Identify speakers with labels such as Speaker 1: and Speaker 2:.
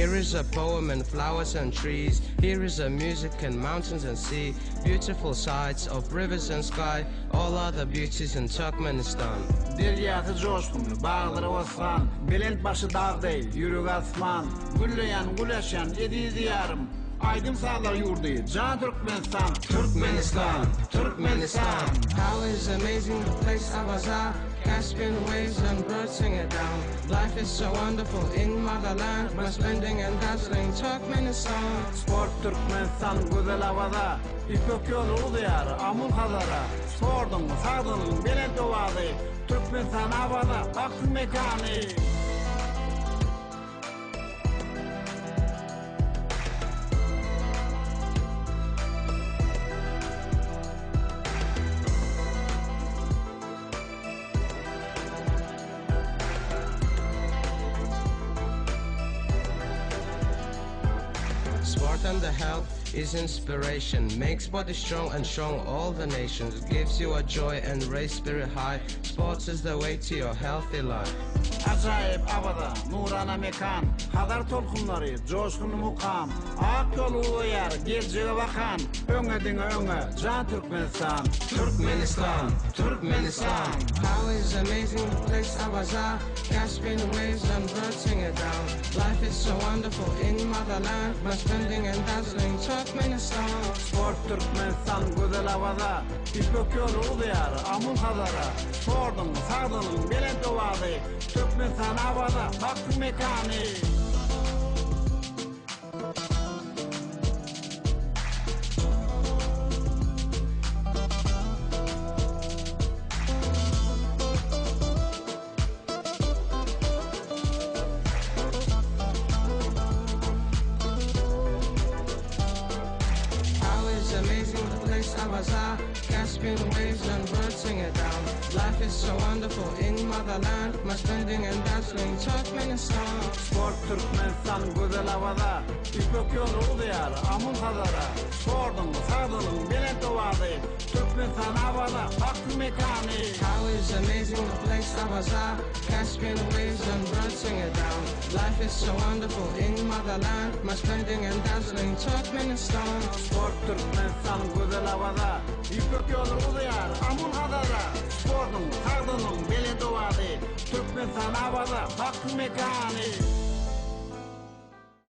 Speaker 1: Here is a poem and flowers and trees. Here is a music and mountains and sea. Beautiful sights of rivers and sky. All other beauties in Turkmenistan.
Speaker 2: Derýasy joşgunly, baglary bossan, Belent başy dag deý, ýüregi asman. Gülleýän, gül açýan eziz Diýarym, Aýdym-sazlar ýurdy, jan Türkmenistan!
Speaker 1: Türkmenistan, Türkmenistan. How is amazing the place Awaza Caspian waves and birds sing it down. Life is so wonderful in motherland, My splendid and dazzling Turkmenistan.
Speaker 2: Sport Türkmenistan, gözel Awaza, Ýüpek ýoly uzaýar Amul-Hazara. Sportuň, sagdynlygyň belent owazy, Türkmenistan Awaza, bagtyň mekany.
Speaker 1: Sport and the health is inspiration. Makes body strong and strong all the nations. Gives you a joy and raise spirit high. Sports is the way to your healthy life.
Speaker 2: Ajaýyp Awaza, nurana mekan, Hazar tolkunlary, joşgunly mukam, Ak ýol uzaýar geljege bakan, Öňe diňe öňe, jan Türkmenistan!
Speaker 1: Türkmenistan, Türkmenistan. How is amazing the place Awaza Caspian waves and birds sing it down. Life is so wonderful in motherland, My splendid and dazzling Turkmenistan.
Speaker 2: Sport Türkmenistan, gözel Awaza, Ýüpek ýoly uzaýar Amul-Hazara, Sportuň, sagdynlygyň belent owazy, Türkmenistan Awaza, bagtyň mekany.
Speaker 1: How is amazing the place Awaza Caspian waves and birds sing it down. Life is so wonderful in motherland, My splendid and dazzling Turkmenistan.
Speaker 2: Sport Türkmenistan, gözel Awaza, Ýüpek ýoly uzaýar Amul-Hazara, Sportuň, sagdynlygyň belent owazy, Türkmenistan Awaza, bagtyň mekany.
Speaker 1: How is amazing the place Awaza Caspian waves and birds sing it down. Life is so wonderful in motherland, My splendid and dazzling Turkmenistan.
Speaker 2: Sport Türkmenistan, gözel Awaza, Ýüpek ýoly uzaýar Amul-Hazara, Sportuň, sagdynlygyň belent owazy, Türkmenistan Awaza, bagtyň mekany.